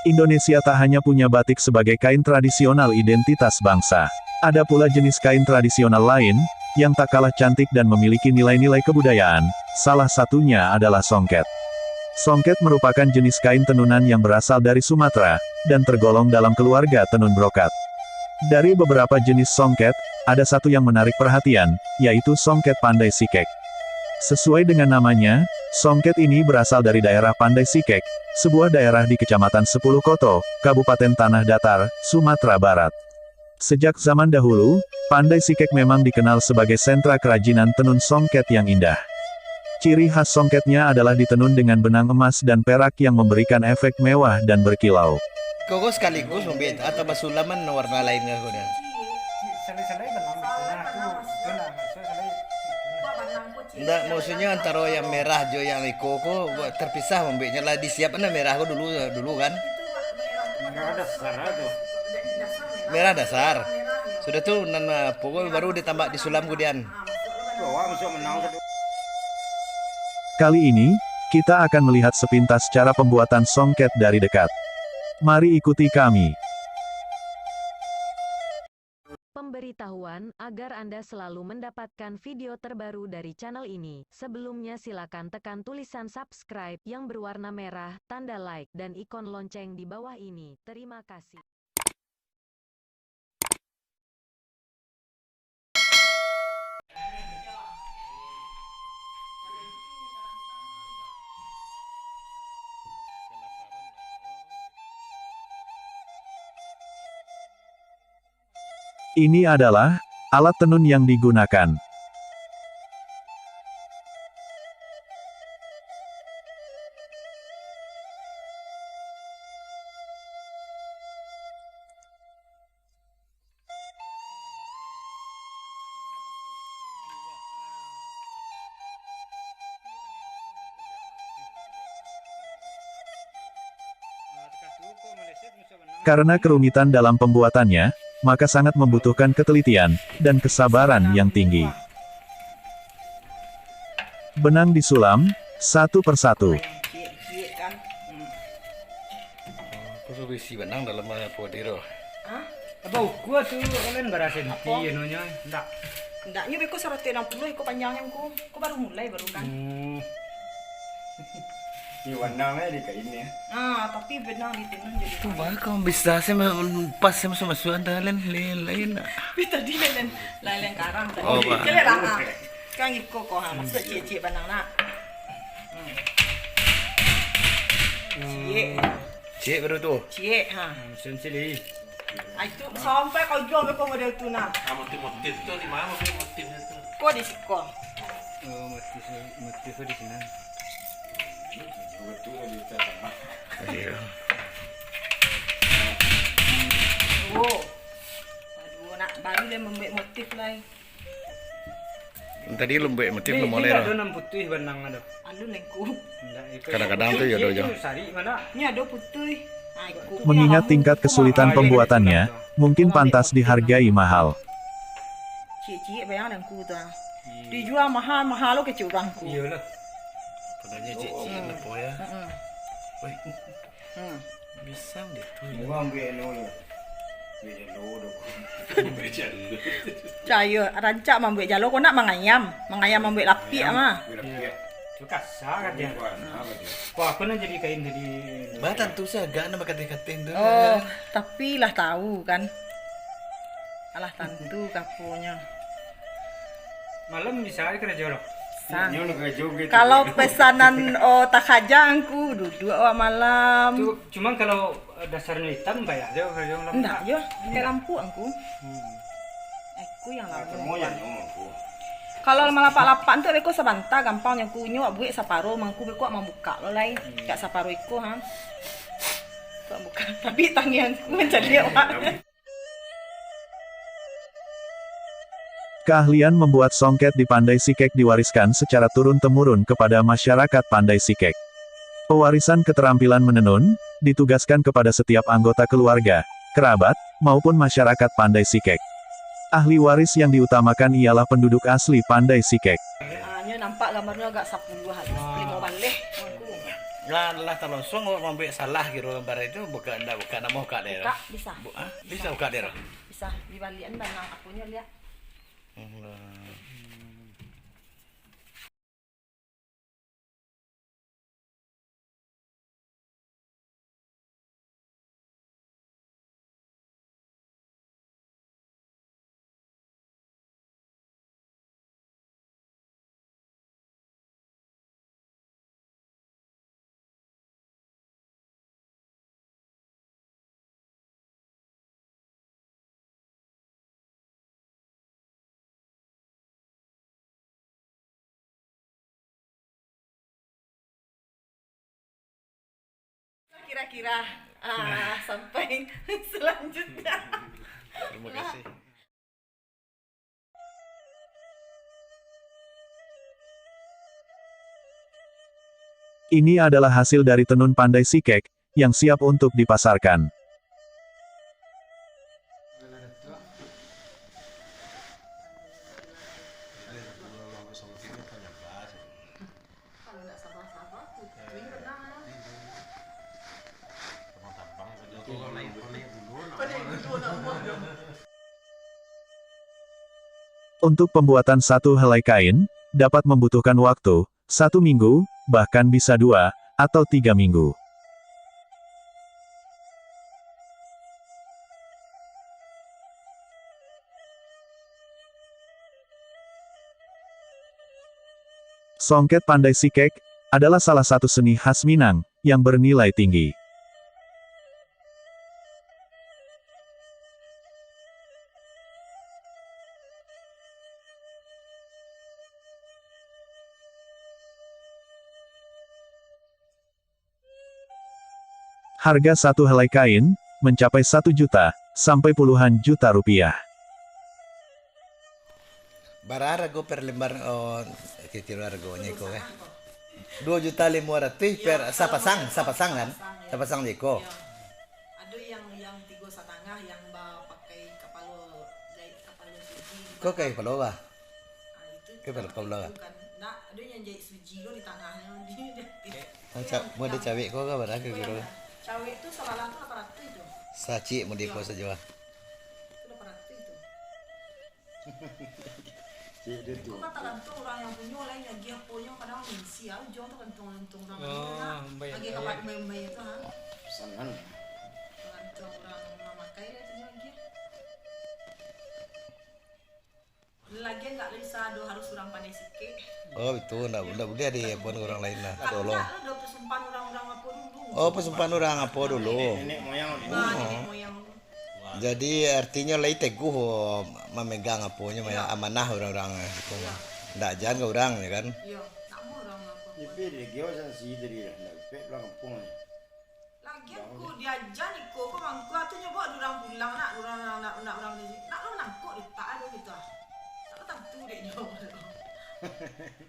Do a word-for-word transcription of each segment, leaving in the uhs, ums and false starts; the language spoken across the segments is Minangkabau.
Indonesia tak hanya punya batik sebagai kain tradisional identitas bangsa. Ada pula jenis kain tradisional lain, yang tak kalah cantik dan memiliki nilai-nilai kebudayaan. Salah satunya adalah songket. Songket merupakan jenis kain tenunan yang berasal dari Sumatera, dan tergolong dalam keluarga tenun brokat. Dari beberapa jenis songket, ada satu yang menarik perhatian, yaitu songket Pandai Sikek. Sesuai dengan namanya, songket ini berasal dari daerah Pandai Sikek, sebuah daerah di Kecamatan Sepuluh Koto, Kabupaten Tanah Datar, Sumatera Barat. Sejak zaman dahulu, Pandai Sikek memang dikenal sebagai sentra kerajinan tenun songket yang indah. Ciri khas songketnya adalah ditenun dengan benang emas dan perak yang memberikan efek mewah dan berkilau. Koko sekaligus mambek atau basulaman warna lain ko dah? Ndak, maksudnyo antaro yang merah jo yang iko ko terpisah mambeknyo lah, disiapkan merah ko dulu, dulu kan? Merah dasar tu. Merah dasar. Sudah tu nan, ah, pokok baru ditambah disulam kudian. Kali ini, kita akan melihat sepintas cara pembuatan songket dari dekat. Mari ikuti kami. Pemberitahuan, agar Anda selalu mendapatkan video terbaru dari channel ini, sebelumnya silakan tekan tulisan subscribe yang berwarna merah, tanda like, dan ikon lonceng di bawah ini. Terima kasih. Ini adalah alat tenun yang digunakan. Karena kerumitan dalam pembuatannya, maka sangat membutuhkan ketelitian dan kesabaran yang tinggi. Benang disulam, satu persatu. Aku suruh isi benang dalam, eh, podi tu. Hah? Apa ukua tu, kalian bara senti Apa? Anunya? Ndak. Ndaknyo beko saratus anam puluh iko panjangnyo, Ngku. Ko baru mulai, baru kan. Hmm. Ni warna mah di kain ni. Ah, tapi benang di tenun jadi. Tu bah, kau bisa sih, pas sih masuk-masuk ada lain, lain, lain. Tapi tadi lain, lain, lain karang tadi. Oh, bah. Kalian lah, ah. Kan iko ko, ha, masuk ciek-ciek banang nak. Hmm. Ciek. Ciek baru tu. Ciek, ha. Hmm, sen sili. Ah, itu sampai kau jual beko model tu nah. Ah, motif-motif tu di mana motif-motifnya tu? Ko di siko. Oh, motif, motif di sini. Betul lah kita sama. Iya. Oh. Aduh, nak baru dia membuat motif lai. Tadi lembek motif Ni, lu ni mulai ndak dah. Ado nan putuih banang ado. Ado nengku. Ndak, itu Kadang-kadang tu ya, ado je. Cari mana? Ni ado putuih. Ah, iku. Mengingat tingkat kesulitan pembuatannya, mungkin pantas dihargai mahal. Ciek-ciek bayang nengku tu, ah. Iya. Dijual mahal-mahal lo kecil urang ku. Iyalah. Padahal ciek-ciek Hmm. Lepo ya. Heeh. Weh. Hmm. Bisa dia tu. Murah ambil anu ni. Ambil jalo tu. Ambil jalo. Cayo, rancak mambuek jalo, kau nak mangayam. Mangayam mambuek lapiak mah. Ambil lapiak. Tu kasar kan dia. Kasar kan dia. Kau apa nak jadi kain tadi? Bah, tantu saja nak bakatih-katih tu. Oh, tapi lah tahu kan. Alah tantu kaponyo. Malam bisa karajo lo. Sang. Nyo nak karajo gitu. Kalau pesanan, oh, takajang ku, duduk awak malam. Tu, cuma kalau, eh, dasarnya hitam, bayar dia karajo malam. Ndak, yo, pakai lampu angku. Hmm. Aku yang lama. Kalau malapak-lapak tu beko sabanta gampang nyo ku nyo buek saparo mangku beko mambuka lo lai. Hmm. Cak saparo iko ha. Buka. Tapi tangian ku mancaliak, Pak. Keahlian membuat songket di Pandai Sikek diwariskan secara turun-temurun kepada masyarakat Pandai Sikek. Pewarisan keterampilan menenun ditugaskan kepada setiap anggota keluarga, kerabat, maupun masyarakat Pandai Sikek. Ahli waris yang diutamakan ialah penduduk asli Pandai Sikek. Ah, nyo nampak gambarnyo agak sapuluah, agak limo baleh. Lah, lah talonsuang awak mambuek salah kiro gambar itu, buka, ndak buka, ndak mau buka deh. Buka, bisa. Bu-, ah, bisa buka deh. Bisa, dibaliakan barang aponyo, liak. Allah. Kira-kira, ah, sampai selanjutnya. Terima kasih. Ini adalah hasil dari tenun pandai sikek yang siap untuk dipasarkan. Untuk pembuatan satu helai kain, dapat membutuhkan waktu satu minggu, bahkan bisa dua atau tiga minggu. Songket pandai sikek adalah salah satu seni khas Minang yang bernilai tinggi. Harga satu helai kain mencapai satu juta sampai puluhan juta rupiah. Bara rago per lembar, oh, kiro-kiro ragonyo iko, eh? Duo juta limo ratuih per sapasang, sapasang kan? Sapasang je iko. Ado yang, yang tigo satangah yang bapakai kapalo jahit, kapalo suji. Ko kai kapalo bah? Ah, itu. Kai kapalo bah? Nak, ado yang jahit suji lo di tangahnyo, di, di. Cawek ko bara kiro-kiro? Cawek tu salalah tu lapan ratuih tu. Sacik mode ko sajo ah. Tu lapan ratuih tu. Cik dia tu. Itu kan tagantuang urang yang punyo, lain lagi aponyo, kadang misi ajo tagantuang-gantuang urang. Oh, bayar. Lagi kabar umai-umai tu ha. Sanan. Tagantuang urang mamakai lah tu lagi. Lagian ndak bisa do, harus urang pandai sikek. Oh, itu ndak, ndak buliah di apo urang lain lah. Kalau tolong. Ndak, lo do pasumpahan urang-urang apo dulu. Oh, pasumpahan urang apo dulu. Nenek moyang dulu. Nah, nenek moyang. Jadi, artinyo lai teguh mamegang aponyo, amanah urang-urang itu. Iyo. Ndak jan ka urang, yo kan? Iyo, ndak mau urang apo. Tapi dia geo san si tadi lah, ndak pek pulang kampung. Lagian ko diaja niko ko mangko, atu nyo bawa durang pulang nak, durang nak, nak, nak urang di, nak lo nangkok di tak ado gitu ah. Nak lo tantu dek nyo.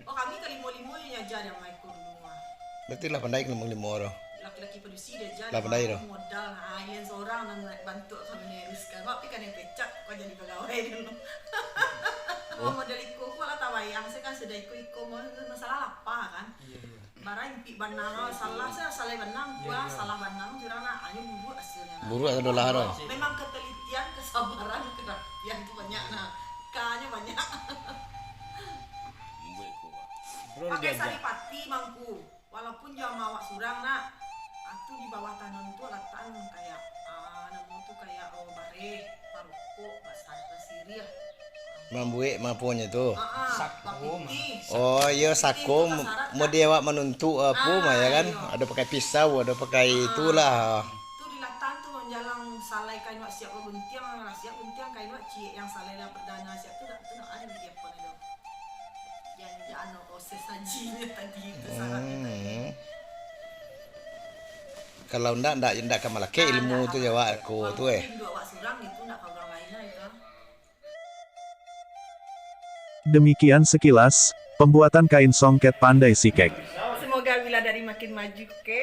Oh, kami kalimo-limo nyo nyaja di amai ko dulu mah. Berarti lah pandai kalimo-limo tu. Laki-laki padusi diaja. Lah pandai tu. Modal, nah, alien seorang nan naik bantuk kami neruskan. Tapi kan yang pecak, kau jadi pegawai dulu. Oh. Modal iko ko lah tabayang, saya kan sudah iko-iko, masalah lapar kan. Iya, iya. Bara impik bana, salah, sa-, salah bana, salah bana, urang nak, ayo buruak hasilnyo. Buruak atau dolah tu? Memang ketelitian, kesabaran, kerapian tu banyak nah. K-nyo banyak. Pakai saripati mangko. Walaupun jo ama awak surang nak, atu di bawah tanon tu latakan kayak, ah, namo tu kayak, oh, bareh, parokok, basa-, basiriah. Mambuek maponyo tu. Ah, ah, sako, bapitih. Oh, iyo, sako, mode awak manuntuk apo mah, yo kan? Iyo. Ado pakai pisau, ado pakai itulah. Tu dilatang tu manjalang salai kain wak siap wak guntiang, lah siap guntiang kain wak ciek yang salai lah perdana siap tu, dak tu nak ado di apo tu. Yang, yang anu, proses hajinyo tadi tu syaratnyo tadi. Hmm. Kalau ndak, ndak, ndak ka malakek ilmu tu, jawab aku tu, eh. Induak awak surang gitu, ndak ka urang lain lah itu. Demikian sekilas pembuatan kain songket pandai sikek. Semoga Wiladari makin maju, oke?